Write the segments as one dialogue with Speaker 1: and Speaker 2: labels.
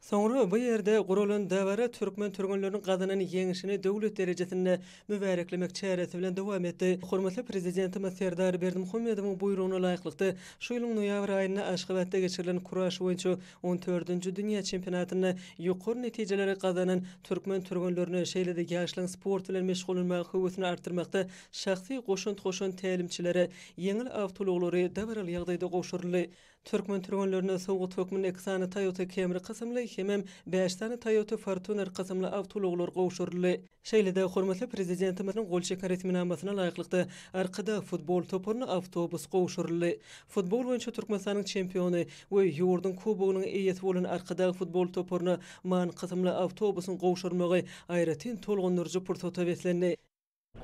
Speaker 1: Soňra bu ýerde guralan dabara türkmen türgenleriniň gazanan ýeňşini döwlet derejesinde mübäreklemek çäresi bilen dowam etdi. Hormatly Prezidentimiz Serdar Berdimuhamedowyň buýrugyna laýyklykda, şu ýylyň noýabr aýynda Aşgabatda geçirilen kuraş boýunça on dördünji dünýä çempionatynda ýokary netijeleri gazanan türkmen türgenlerine, şeýle-de ýaşlaryň sport bilen meşgullanmaga höwesini artdyrmakda şahsy goşant goşan tälimçilere ýeňil awtoulaglary dabaraly ýagdaýda gowşuryldy. Türkmen türgenlerine sowgat hökmünde iki sany Toyota Camry kysymly hemem bäş sany Toyota Fortuner kysymly awtoulaglar gowşuryldy. Şeýle-de hormatly Prezidentimiziň gol çeken resminamasyna laýyklykda, Arkadag futbol toparyna awtobus gowşuryldy. Futbol boýunça Türkmenistanyň çempiony we ýurduň kubogynyň eýesi bolan Arkadag futbol toparyna man kysymly awtobusyň gowşurylmagy aýratyn tolgundyryjy pursata beslendi.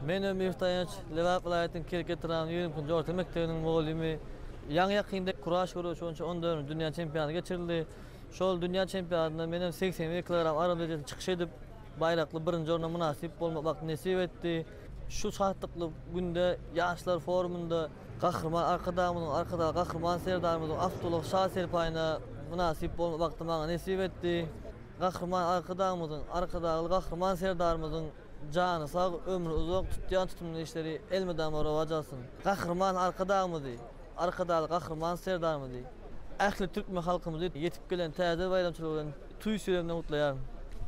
Speaker 2: Men Ömür Daýanç, Lebap welaýatynyň Kerki etrabynyň 22-nji orta mekdebiniň mugallymy. Ýaňy-ýakynda kuraş göreşi boýunça on dördünji dünýä çempionaty geçirildi. Şol dünýä çempionatynda men hem 81 kilogram agram derejesinde çykyş edip, baýrakly birinji orna mynasyp bolmak bagty nesip etdi. Şu şatlykly günde Ýaşlar forumynda Gahryman Arkadagymyzyň, Arkadagly Gahryman Serdarymyzyň awtoulak şa serpaýyna mynasyp bolmak bagty maňa nesip etdi. Gahryman Arkadagymyzyň, Arkadagly Gahryman Serdarymyzyň Jany sag, ömri uzak, tutýan tutumly işleri elmydama rowaç alsyn! Gahryman Arkadagymyzy, Arkadagly Gahryman Serdarymyzy, ähli türkmen halkymyzy ýetip gelen Täze baýramçylygy bilen tüýs ýüregimden gutlaýaryn.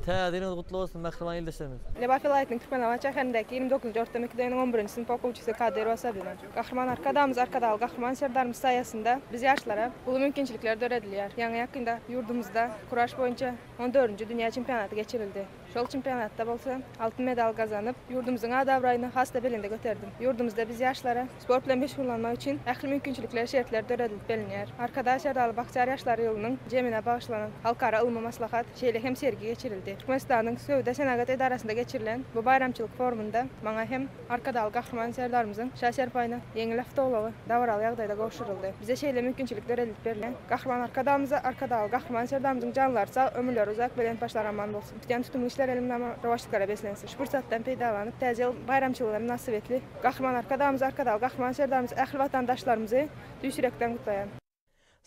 Speaker 2: Täze ýylyňyz gutly bolsun, mähriban ildeşlerimiz!
Speaker 3: Lebap welaýatynyň Türkmenabat şäherindäki 29-njy orta mekdebiniň on birinji synp okuwçysy Kadyrowa Sabina. Gahryman Arkadagymyz, Arkadagly Gahryman Serdarymyz saýasynda biz ýaşlara uly mümkinçilikler döredilýär. Ýaňy-ýakynda ýurdumyzda kuraş boýunça on dördünji dünýä çempionaty geçirildi. Şol çempionatda bolsa altyn medal gazanyp, ýurdumyzyň at-abraýyny has-da belende göterdim. Ýurdumyzda biz ýaşlara sport bilen meşgullanmak üçin ähli mümkinçilikler, şertler döredilip belinýär. Arkadag Serdarly bagtyýar ýaşlar ýylynyň jemine bagyşlanan halkara ylmy maslahat, şeýle hem sergi geçirildi. Türkmenistanyň Söwda-senagat edarasynda geçirilen bu baýramçylyk forumynda maňa hem Arkadagly Gahryman Serdarymyzyň Şa serpaýyna ýeňil awtoulagy dabaraly ýagdaýda gowşuryldy. Bize şeýle mümkinçilik döredilip berlen Gahryman Arkadagymyza Arkadagly Gahryman Serdarymyzyň janlary sag, ömürleri uzak, belent başlary aman bolsun! Tutýan tutumly işler elmydama rowaçlyklara beslensin! Şu pursatdan peýdalanyp, Täze ýyl baýramçylygy mynasybetli Gahryman Arkadagymyzy, Arkadagly Gahryman Serdarymyzy, ähli watandaşlarymyzy tüýs ýürekden gutlaýan.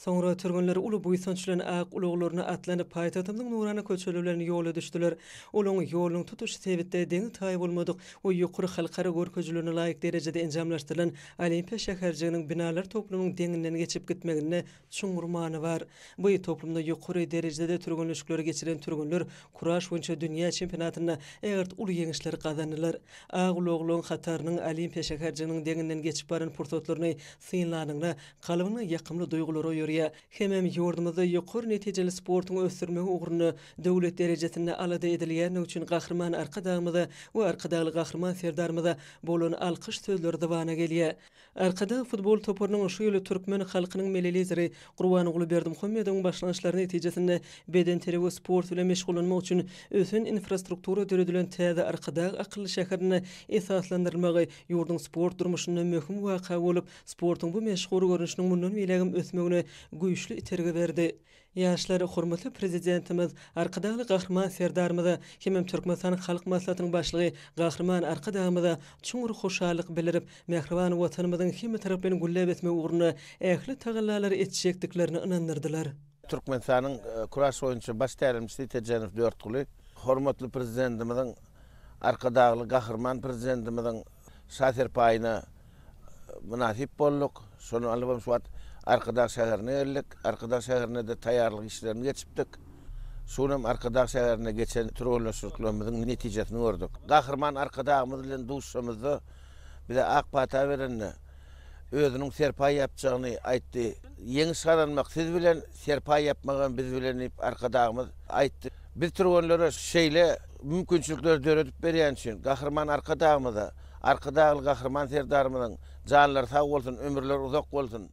Speaker 1: Soňra türgenler uly buýsanç bilen ak ulaglaryna atlanyp, paýtagtymyzyň nurana köçeleri bilen ýola düşdüler. Olaryň ýolunyň tutuş sebitde deňi-taýy bolmadyk we ýokary halkara görkezijilerine laýyk derejede enjamlaşdyrylan Olimpiýa şäherjiginiň binalar toplumynyň deňinden geçip gitmeginde çuňňur many bar. Bu toplumda ýokary derejede türgenleşikleri geçiren türgenler kuraş boýunça dünýä çempionatynda ägirt uly ýeňişleri gazandylar. Ak ulaglaryň hatarynyň Olimpiýa şäherjiginiň deňinden geçip baran pursatlaryny synlanyňda, kalbyňda ýakymly duýgular oýarýar. Hemem ýurdumyzda ýokary netijeli sportuň ösdürilmegi ugrunda döwlet derejesinde alada edilýändigi üçin Gahryman Arkadagymyza we Arkadagly Gahryman Serdarymyza bolan alkyş sözleri zybana gelýär. Arkadag futbol toparynyň şu ýyl türkmen halkynyň Milli Lideri Gurbanguly Berdimuhamedowyň başlangyçlary netijesinde bedenterbiýe we sport bilen meşgullanmak üçin ösen infrastruktura döredilen täze Arkadag akylly şäherinde esaslandyrylmagy ýurduň sport durmuşynda möhüm waka bolup, sportuň bu meşhur görnüşiniň mundan beýlägem ösmegine güýçli itergi berdi. Ýaşlar hormatly Prezidentimiz Arkadagly Gahryman Serdarymyza hemem Türkmenistanyň Halk Maslahatynyň Başlygy Gahryman Arkadagymyza çuňňur hoşallyk bildirip, mähriban Watanymyzyň hemmetaraplaýyn gülläp ösmegi ugrunda ähli tagallalary etjekdiklerine ynandyrdylar.
Speaker 4: Türkmenistanyň kuraş boýunça baş tälimçisi Tejenow Dörtguly hormatly Prezidentimiziň Arkadagly Gahryman Prezidentimiziň Şa serpaýyna mynasyp bolduk. Şony alybam şu wagt Arkadag şäherine geldik. Arkadag şäherinde-de taýýarlyk işlerini geçipdik. Şu günem Arkadag şäherinde geçen türgenleşiklerimiziň netijesini gördük. Gahryman Arkadagymyz bilen duşuşamyzda bize ak pata berende, özüniň serpaý ýapjagyny aýtdy. Ýeňiş gazanmak siz bilen, serpaý ýapmagam biz bilen diýip Arkadagymyz aýtdy. Biz türgenlere şeýle mümkinçilikleri döredip berýäni üçin Gahryman Arkadagymyza, Arkadagly Gahryman Serdarymyzyň janlary sag bolsun, ömürleri uzak bolsun!